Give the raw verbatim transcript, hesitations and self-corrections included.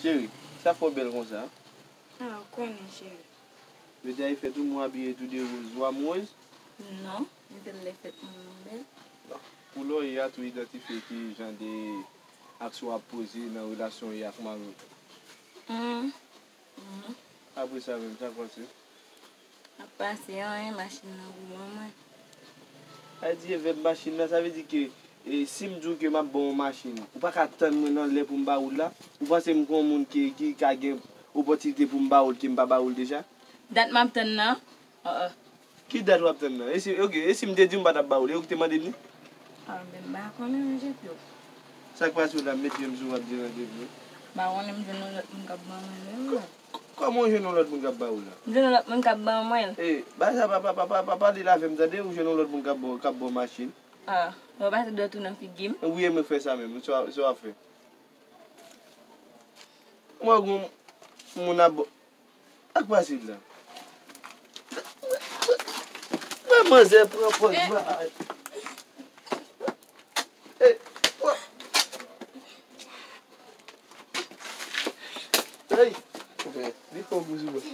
Cheri, sa fè w bèl konsa? Ah, ou konnen, cheri. Jodi a e fèt ou, mwen abiye tou de woz. Ou amoureuse? Non, m te lè fèt mwen, mwen bèl. Pou lè w ye a, tou idantifye ki jan de aksyon w ap poze nan relasyon w ye ak mari w. Hmm. Apre sa menm, sa k pase? Ap pase anyen, machin nan gou ban mwen. Sa vle di e vèb machin nan, sa vle di ke e, si m di w ke m ap ba w yon machin, ou pa ka tann mwen nan lè pou m ba ou l la? Ou panse m kon yon moun ki, ki ka gen opòtinite pou m ba ou l ke m pa ba ou l deja? Dat m ap tann nan? Ah, ah. Ki dat w ap tann nan? E si, ok, e si m te di w m pa t ap ba ou l, e ou ki te mande m li? Ah, men m pa konnen, mwen jete w. Sa k pase w la, m met pye m sou w ap deranje m, wi. M pa konnen, m jwenn yon lòt moun k ap ban mwen menm, non. Kòman w jwenn yon lòt moun k ap ba ou l la? M jwenn yon lòt moun k ap ban mwen l. E, ba sa, pa, pa, pa, pa, pa pale l avè m, tande, ou jwenn yon lòt moun k ap ba w, k ap ba w machin. Ah, w pase dwèt ou nan figi m. Wi, e mwen k fè sa menm, sa, sa w ap fè. Mwen gon moun ap ba w. Sa k pase la? Mwen manzè pran pòz ba. Ey, wa. Ey, li fè w gou sou mwen.